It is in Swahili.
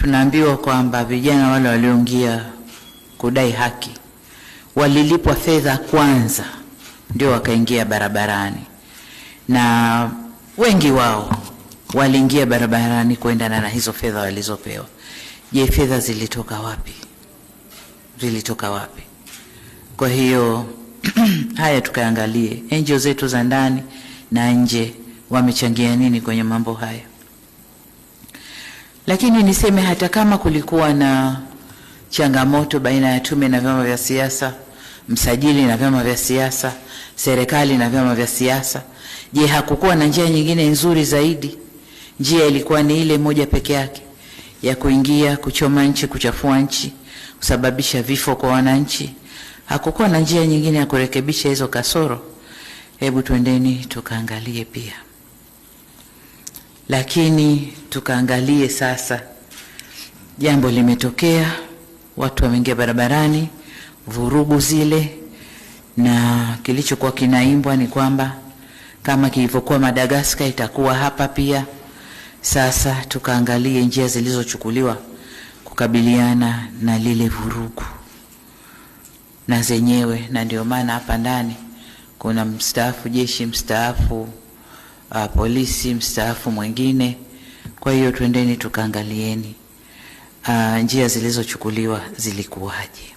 Tunaambiwa kwamba vijana wale walioingia kudai haki walilipwa fedha kwanza, ndio wakaingia barabarani, na wengi wao waliingia barabarani kuendana na hizo fedha walizopewa. Je, fedha zilitoka wapi? Zilitoka wapi? Kwa hiyo haya tukaangalie NGO zetu za ndani na nje wamechangia nini kwenye mambo haya. Lakini niseme hata kama kulikuwa na changamoto baina ya tume na vyama vya siasa, msajili na vyama vya siasa, serikali na vyama vya siasa, je, hakukuwa na njia nyingine nzuri zaidi? Njia ilikuwa ni ile moja peke yake ya kuingia kuchoma nchi, kuchafua nchi, kusababisha vifo kwa wananchi. Hakukuwa na njia nyingine ya kurekebisha hizo kasoro? Hebu twendeni tukaangalie pia, lakini tukaangalie sasa, jambo limetokea, watu wameingia barabarani, vurugu zile, na kilichokuwa kinaimbwa ni kwamba kama kilivyokuwa Madagaskar itakuwa hapa pia. Sasa tukaangalie njia zilizochukuliwa kukabiliana na lile vurugu na zenyewe, na ndio maana hapa ndani kuna mstaafu jeshi, mstaafu polisi, mstaafu mwingine. Kwa hiyo twendeni tukaangalieni njia zilizochukuliwa zilikuwaje.